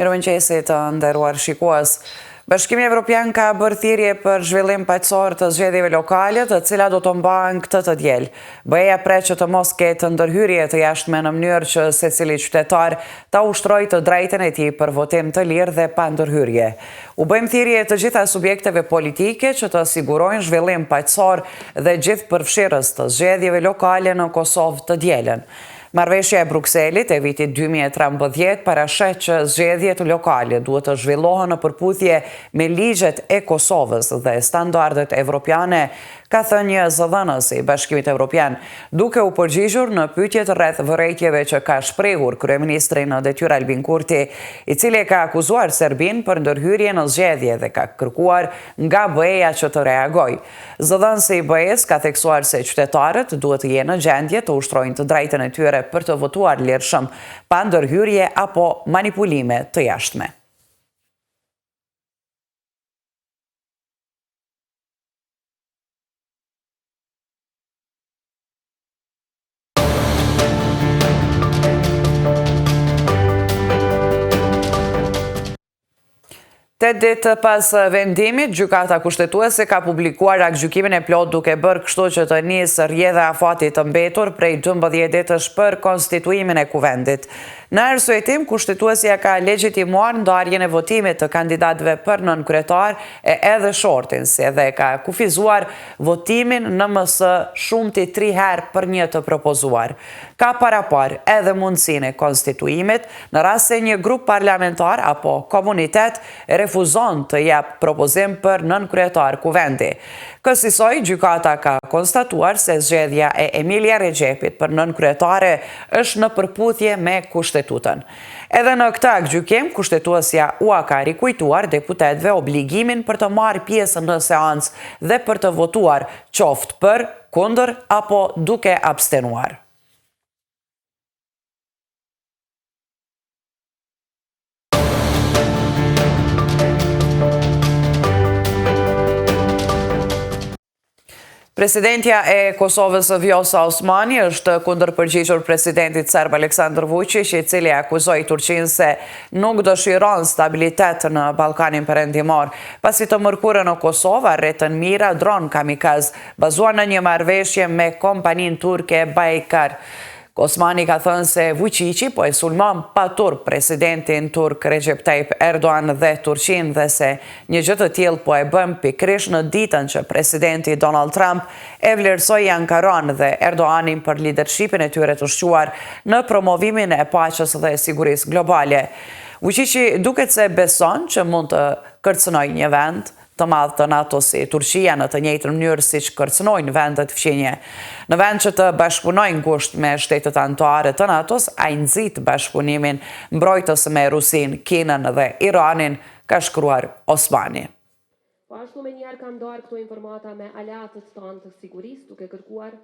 Mirëmëngjesi të nderuar shikues. Bashkimi Evropian ka bërë thirrje për zhvillim paqësor të zgjedhjeve lokale, të cilat do të mbahen këtë të diel. BE-ja pret që të mos ketë ndërhyrje të jashtme në mënyrë që secili qytetar ta ushtrojë të drejtën e tij për votim të lirë dhe pa ndërhyrje. U bëjmë thirrje të gjitha subjekteve politike që të sigurojnë zhvillim paqësor dhe gjithëpërfshirës të zgjedhjeve lokale në Kosovë të dielën. Marrëveshja e Brukselit e vitit 2013 parasheh që zgjedhjet lokale duhet të zhvillohen në përputhje me ligjet e Kosovës dhe standardet evropiane, ka thënë një zëdhënës i Bashkimit Evropian, duke u përgjigjur në pyetjet rreth vërejtjeve që ka shprehur kryeministri në detyrë Albin Kurti, i cili e ka akuzuar Serbinë për ndërhyrje në zgjedhje dhe ka kërkuar nga BE-ja që të reagojë. Zëdhënësi i BE-së ka theksuar se qytetarët duhet të jenë në gjendje të ushtrojnë të drejtën e tyre për të votuar lirshëm, pa ndërhyrje apo manipulime të jashtme. Tetë ditë pas vendimit, Gjykata Kushtetuese ka publikuar aktgjykimin e plotë duke bërë kështu që të nisë rrjedha e afatit të mbetur prej 12 ditësh për konstituimin e Kuvendit. Në arsyetim, Kushtetuesja ka legjitimuar ndarjen e votimit të kandidatëve për nënkryetar e edhe shortin, si edhe ka kufizuar votimin në më së shumti tri herë për një të propozuar. Ka paraparë edhe mundësinë e konstituimit në rast se një grup parlamentar apo komunitet refuzon të japë propozim për nënkryetar Kuvendi. Kësisoj, gjykata ka konstatuar se zgjedhja e Emilija Rexhepit për nënkryetare është në përputhje me Kushtetutën. Edhe në këtë aktgjykim, Kushtetuesja ua ka rikujtuar deputetëve obligimin për të marrë pjesë në seancë dhe për të votuar, qoftë për, kundër apo duke abstenuar. Presidentja e Kosovës Vjosa Osmani është kundërpërgjigjur presidentit serb Aleksandër Vuçiq, i cili akuzoi Turqinë se nuk dëshiron stabilitet në Ballkanin Perëndimor, pasi të mërkurën në Kosovë arritën mijëra dronë kamikaz, bazuar në një marrëveshje me kompaninë turke Baykar. Osmani ka thënë se Vuçiqi po e sulmon pa turp presidentin turk Recep Tayyip Erdogan dhe Turqinë dhe se një gjë të tillë po e bën pikërisht në ditën që presidenti Donald Trump e vlerësoi Ankaranë dhe Erdoganin për lidershipin e tyre të shquar në promovimin e paqes dhe sigurisë globale. Vuçiqi duket se beson që mund të kërcënojë një vend të madh të NATO-s si Turqia në të njëjtën mënyrë siç kërcënojnë vendet fqinje. Në vend që të bashkëpunojë ngushtë me shtetet anëtare të NATO-s, ai nxit bashkëpunimin mbrojtës me Rusinë, Kinën dhe Iranin, ka shkruar Osmani. Po ashtu menjëherë kam ndarë këto informata me aleatët tanë të sigurisë, duke kërkuar.